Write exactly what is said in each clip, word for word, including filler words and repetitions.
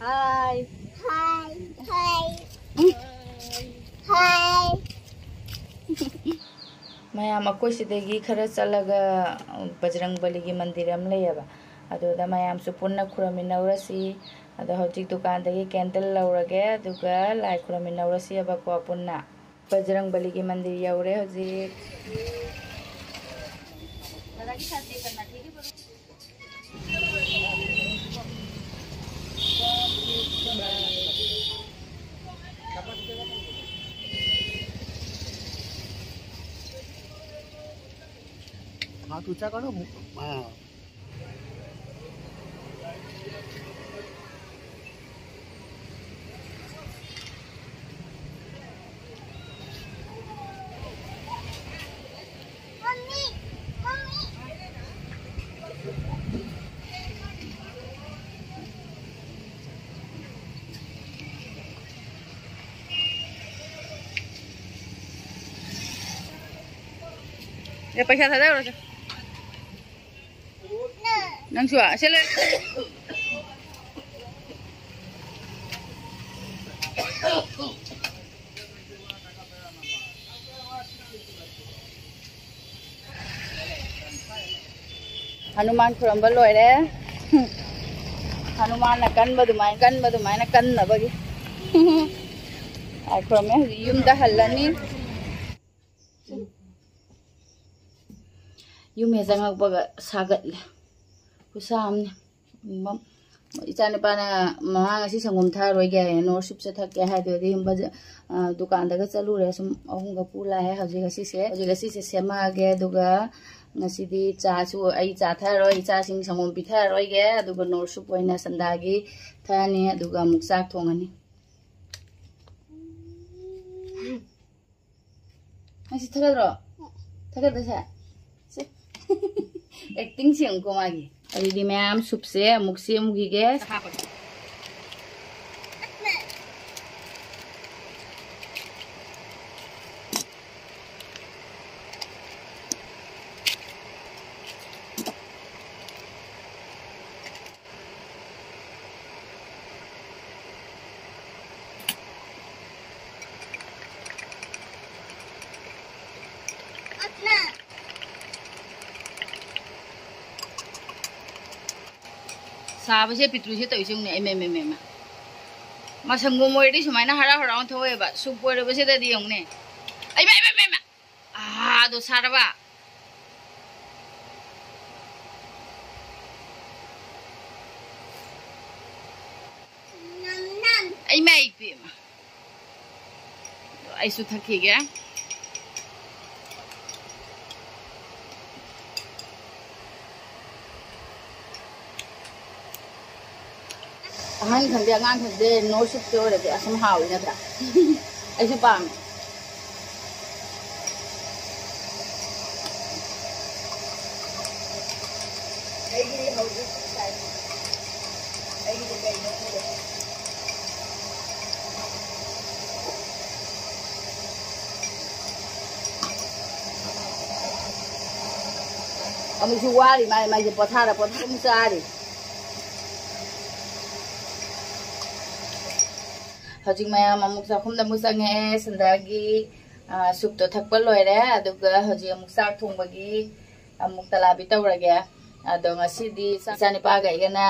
ꯍꯥꯏ꯫ ꯍꯥꯏ꯫ ꯍꯥꯏ꯫ ꯍꯥꯏ꯫ ꯃꯌꯥꯝ, ꯑꯩꯈꯣꯏ ꯁꯤꯗꯒꯤ ꯈꯔ ꯆꯠꯂꯒ ꯕꯖꯔꯪ ꯕꯂꯤꯒꯤ ꯃꯟꯗꯤꯔ ꯑꯃ ꯂꯩꯌꯦꯕ, ꯑꯗꯨꯗ ꯃꯌꯥꯝꯁꯨ ꯄꯨꯟꯅ ꯈꯨꯔꯨꯝꯃꯤꯟꯅꯧꯔꯁꯤ꯫ ꯑꯗꯣ ꯍꯧꯖꯤꯛ ꯗꯨꯀꯥꯟꯗꯒꯤ ꯀꯦꯟꯗꯜ ꯂꯧꯔꯒꯦ, ꯑꯗꯨꯒ ꯂꯥꯏ ꯈꯨꯔꯨꯝꯃꯤꯟꯅꯧꯔꯁꯤꯕꯀꯣ ꯄꯨꯟꯅ꯫ ꯕꯖꯔꯪ ꯕꯂꯤꯒꯤ ꯃꯟꯗꯤꯔ ꯌꯧꯔꯦ ꯍꯧꯖꯤꯛ꯫ हात उंचा करो। हाँ। ए, पैसा था, था। ꯅꯪꯁꯨ ꯑꯁꯤ ꯂꯩ꯫ ꯍꯅꯨꯃꯥꯟ ꯈꯨꯔꯝꯕ ꯂꯣꯏꯔꯦ꯫ ꯍꯅꯨꯃꯥꯟꯅ ꯀꯟꯕ ꯑꯗꯨꯃꯥꯏꯅ, ꯀꯟꯕ ꯑꯗꯨꯃꯥꯏꯅ ꯀꯟꯅꯕꯒꯤ꯫ ꯂꯥꯏ ꯈꯨꯔꯝꯃꯦ꯫ ꯍꯧꯖꯤꯛ ꯌꯨꯝꯗ ꯍꯜꯂꯅꯤ꯫ ꯌꯨꯝ ꯍꯦꯛ ꯆꯪꯉꯛꯄꯒ ꯁꯥꯒꯠꯂꯦ꯫ ꯈꯨꯠꯁꯥ ꯑꯃꯅꯤ꯫ ꯎꯝ, ꯏꯆꯥꯅꯨꯄꯥꯅ ꯃꯃꯥ ꯉꯁꯤ ꯁꯪꯒꯣꯝ ꯊꯛꯑꯔꯣꯏꯒꯦ ꯍꯥꯏꯌꯦ, ꯅꯣꯔ ꯁꯨꯞꯁꯦ ꯊꯛꯀꯦ ꯍꯥꯏꯗꯨꯗꯤ ꯕꯖ-, ꯑ, ꯗꯨꯀꯥꯟꯗꯒ ꯆꯠꯂꯨꯔꯦ, ꯁꯨꯝ ꯑꯍꯨꯝꯒ ꯄꯨ ꯂꯥꯛꯑꯦ꯫ ꯍꯧꯖꯤꯛ ꯉꯁꯤꯁꯦ, ꯍꯧꯖꯤꯛ ꯉꯁꯤꯁꯦ ꯁꯦꯝꯃꯛꯑꯒꯦ, ꯑꯗꯨꯒ ꯉꯁꯤꯗꯤ ꯆꯥꯁꯨ ꯑꯩ ꯆꯥ ꯊꯛꯑꯔꯣꯏ, ꯏꯆꯥꯁꯤꯡ ꯁꯪꯒꯣꯝ ꯄꯤꯊꯛꯑꯔꯣꯏꯒꯦ, ꯑꯗꯨꯒ ꯅꯣꯔ ꯁꯨꯞ ꯑꯣꯏꯅ ꯁꯟꯗꯥꯒꯤ ꯊꯛꯑꯅꯤ, ꯑꯗꯨꯒ ꯑꯃꯨꯛ ꯆꯥꯛ ꯊꯣꯡꯉꯅꯤ꯫ ꯅꯪ ꯁꯤ ꯊꯥꯒꯠꯂꯣ? ꯊꯥꯒꯠꯂꯁꯦ꯫ ꯁꯦ꯫ ꯑꯦꯛꯇꯤꯡ ꯁꯦꯝꯃꯨꯀꯣ ꯃꯥꯒꯤ꯫ ꯑꯗꯨꯗꯤ ꯃꯌꯥꯝ ꯁꯨꯞꯁꯦ ꯑꯃꯨꯛ ꯁꯦꯝꯈꯤꯒꯦ꯫ ꯁꯥꯕꯁꯦ ꯄꯤꯇ꯭ꯔꯨꯁꯦ ꯇꯧꯔꯤꯁꯦ ꯌꯦꯡꯉꯨꯅꯦ꯫ ꯑꯩ ꯃꯦ, ꯃꯦ, ꯃꯦ, ꯃꯦ꯫ ꯃꯁꯪꯒꯣꯝ ꯑꯣꯏꯔꯗꯤ ꯁꯨꯃꯥꯏꯅ ꯍꯔꯥꯎ ꯍꯔꯥꯎꯅ ꯊꯧꯋꯦꯕ꯫ ꯁꯨꯞ ꯑꯣꯏꯔꯕꯁꯤꯗꯗꯤ ꯌꯦꯡꯉꯨꯅꯦ꯫ ꯑꯩ ꯃꯦ, ꯃꯦ, ꯃꯦ, ꯃꯦ꯫ ꯑꯥꯗꯣ ꯁꯥꯔꯕ꯫ ꯑꯩ ꯃꯥꯏ ꯄꯦꯝꯃ꯫ ꯑꯩꯁꯨ ꯊꯛꯈꯤꯒꯦ꯫ ꯑꯍꯟ ꯈꯪꯗꯦ, ꯑꯉꯥꯡ ꯈꯪꯗꯦ, ꯅꯣ ꯁꯨꯞꯇ ꯑꯣꯏꯔꯗꯤ ꯑꯁꯨꯝ ꯍꯥꯎꯋꯤ ꯅꯠꯇ꯭ꯔꯥ? ꯑꯩꯁꯨ ꯄꯥꯝꯃꯦ꯫ ꯑꯩꯒꯤꯗꯤ ꯍꯧꯖꯤꯛ ꯉꯁꯥꯏ, ꯑꯩꯒꯤꯗꯤ ꯀꯩꯅꯣ ꯈꯪꯗꯦ꯫ ꯑꯃꯨꯛꯁꯨ ꯋꯥꯔꯤ ꯃꯥꯏ, ꯃꯥꯏꯁꯦ ꯄꯣꯊꯥꯔ ꯄꯣꯊꯥꯔ ꯑꯃꯨꯛ ꯆꯥꯔꯤ꯫ ꯍꯧꯖꯤꯛ ꯃꯌꯥꯝ ꯑꯃꯨꯛ ꯆꯥꯛꯈꯨꯝꯗ ꯑꯃꯨꯛ ꯆꯪꯉꯛꯑꯦ꯫ ꯁꯟꯗꯥꯒꯤ, ꯑ, ꯁꯨꯞꯇꯣ ꯊꯛꯄ ꯂꯣꯏꯔꯦ꯫ ꯑꯗꯨꯒ ꯍꯧꯖꯤꯛ ꯑꯃꯨꯛ ꯆꯥꯛ ꯊꯣꯡꯕꯒꯤ ꯑꯃꯨꯛ ꯇꯂꯥꯕꯤ ꯇꯧꯔꯒꯦ꯫ ꯑꯗꯣ ꯉꯁꯤꯗꯤ ꯏꯆꯥꯅꯤꯄꯥꯒ ꯑꯩꯒꯅ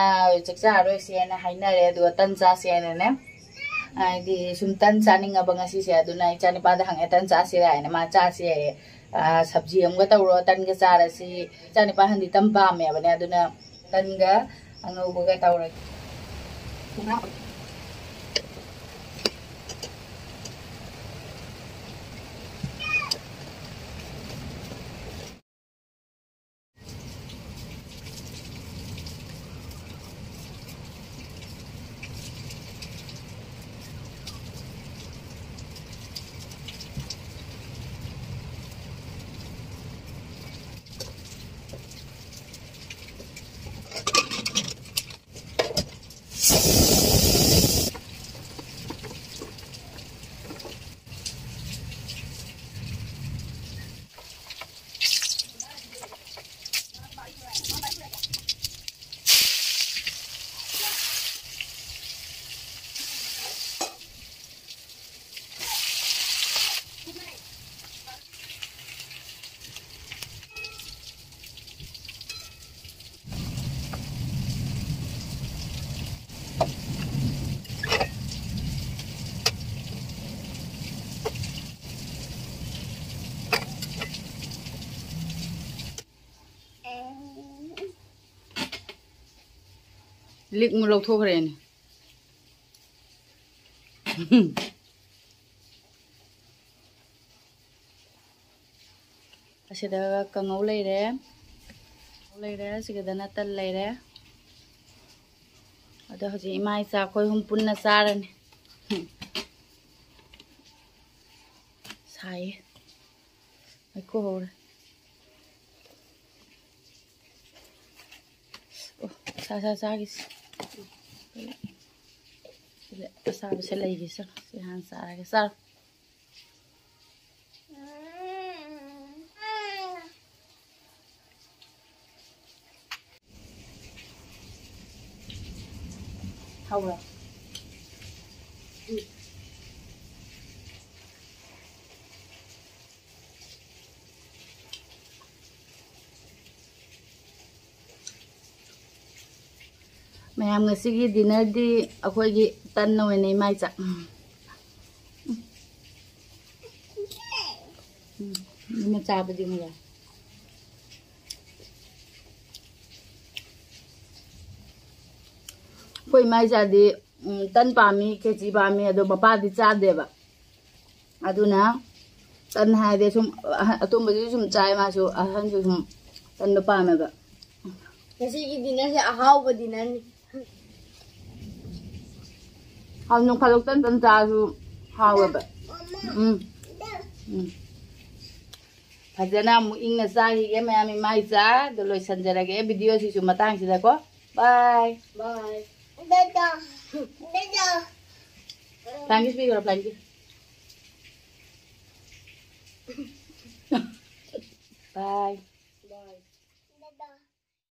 ꯆꯥꯛ ꯆꯥꯔꯔꯣꯏꯁꯦꯅ ꯍꯥꯏꯅꯔꯦ꯫ ꯑꯗꯨꯒ ꯇꯟ ꯆꯥꯁꯦꯅꯅꯦ꯫ ꯍꯥꯏꯗꯤ ꯁꯨꯝ ꯇꯟ ꯆꯥꯅꯤꯡꯉꯕ ꯉꯁꯤꯁꯦ꯫ ꯑꯗꯨꯅ ꯏꯆꯥꯅꯤꯄꯥꯗ ꯍꯪꯉꯦ, "ꯇꯟ ꯆꯥꯁꯤꯔꯥ?" ꯍꯥꯏꯅ꯫ ꯃꯥ, "ꯆꯥꯁꯦ," ꯍꯥꯏꯌꯦ꯫ "ꯑ, ꯁꯕꯖꯤ ꯑꯃꯒ ꯇꯧꯔꯣ, ꯇꯟꯒ ꯆꯥꯔꯁꯤ꯫" ꯏꯆꯥꯅꯤꯄꯥ ꯍꯟꯗꯤ ꯇꯟ ꯄꯥꯝꯃꯦꯕꯅꯦ꯫ ꯑꯗꯨꯅ ꯇꯟꯒ ꯑꯉꯧꯕꯒ ꯇꯧꯔꯒꯦ꯫ ꯂꯤꯛ ꯑꯃꯨꯛ ꯂꯧꯊꯣꯛꯈ꯭ꯔꯦꯅꯦ꯫ ꯑꯁꯤꯗ ꯀꯥꯡꯉꯧ ꯂꯩꯔꯦ, ꯀꯥꯡꯉꯧ ꯂꯩꯔꯦ, ꯑꯁꯤꯒꯗꯅ ꯇꯟ ꯂꯩꯔꯦ꯫ ꯑꯗꯣ ꯍꯧꯖꯤꯛ ꯏꯃꯥ ꯏꯆꯥ ꯑꯩꯈꯣꯏ ꯑꯍꯨꯝ ꯄꯨꯟꯅ ꯆꯥꯔꯅꯤ꯫ ꯁꯥꯏꯌꯦ꯫ ꯃꯩꯈꯨ ꯍꯧꯔꯦ꯫ ꯑꯣ, ꯁꯥ, ꯁꯥ, ꯆꯥꯈꯤꯁꯤ꯫ ꯁꯤꯗ ꯑꯁꯥꯕꯁꯦ ꯂꯩꯈꯤꯁꯅꯨ꯫ ꯁꯤ ꯍꯥꯟꯅ ꯆꯥꯔꯒꯦ꯫ ꯆꯥꯔꯣ꯫ ꯍꯧꯔꯣ꯫ ꯃꯌꯥꯝ, ꯉꯁꯤꯒꯤ dinnerꯗꯤ ꯑꯩꯈꯣꯏꯒꯤ ꯇꯟꯅ ꯑꯣꯏꯅ ꯏꯃꯥꯏ ꯆꯥꯛ꯫ ꯎꯝ꯫ ꯎꯝ꯫ ꯃꯤꯅ ꯆꯥꯕꯗꯤ ꯉꯥꯏ꯫ ꯑꯩꯈꯣꯏ ꯏꯃꯥ ꯏꯆꯥꯗꯤ, ꯎꯝ, ꯇꯟ ꯄꯥꯝꯃꯤ, ꯈꯦꯆꯤ ꯄꯥꯝꯃꯤ, ꯑꯗꯣ ꯃꯄꯥꯗꯤ ꯆꯥꯗꯦꯕ꯫ ꯑꯗꯨꯅ ꯇꯟ ꯍꯥꯏꯔꯗꯤ ꯁꯨꯝ ꯑꯍ-, ꯑꯇꯣꯝꯕꯗꯨꯁꯨ ꯁꯨꯝ ꯆꯥꯏ, ꯃꯥꯁꯨ ꯑꯍꯟꯁꯨ ꯁꯨꯝ ꯇꯟꯗꯣ ꯄꯥꯝꯃꯦꯕ꯫ ꯉꯁꯤꯒꯤ dinnerꯁꯦ ꯑꯍꯥꯎꯕ dinnerꯅꯤ꯫ ꯍꯥꯎ, ꯅꯣꯡ ꯐꯥꯗꯣꯛ ꯇꯟ ꯇꯟ ꯆꯥꯔꯁꯨ ꯍꯥꯎꯋꯦꯕ꯫ ꯎꯝ꯫ ꯎꯝ꯫ ꯐꯖꯅ ꯑꯃꯨꯛ ꯏꯪꯅ ꯆꯥꯈꯤꯒꯦ ꯃꯌꯥꯝ ꯏꯃꯥ ꯏꯆꯥ꯫ ꯑꯗꯣ ꯂꯣꯏꯁꯟꯖꯔꯒꯦ videoꯁꯤꯁꯨ ꯃꯇꯥꯡꯁꯤꯗꯀꯣ꯫ Bye꯫ Bye꯫ Flying kiss ꯄꯤꯈ꯭ꯔꯣ, flying kiss꯫ Bye꯫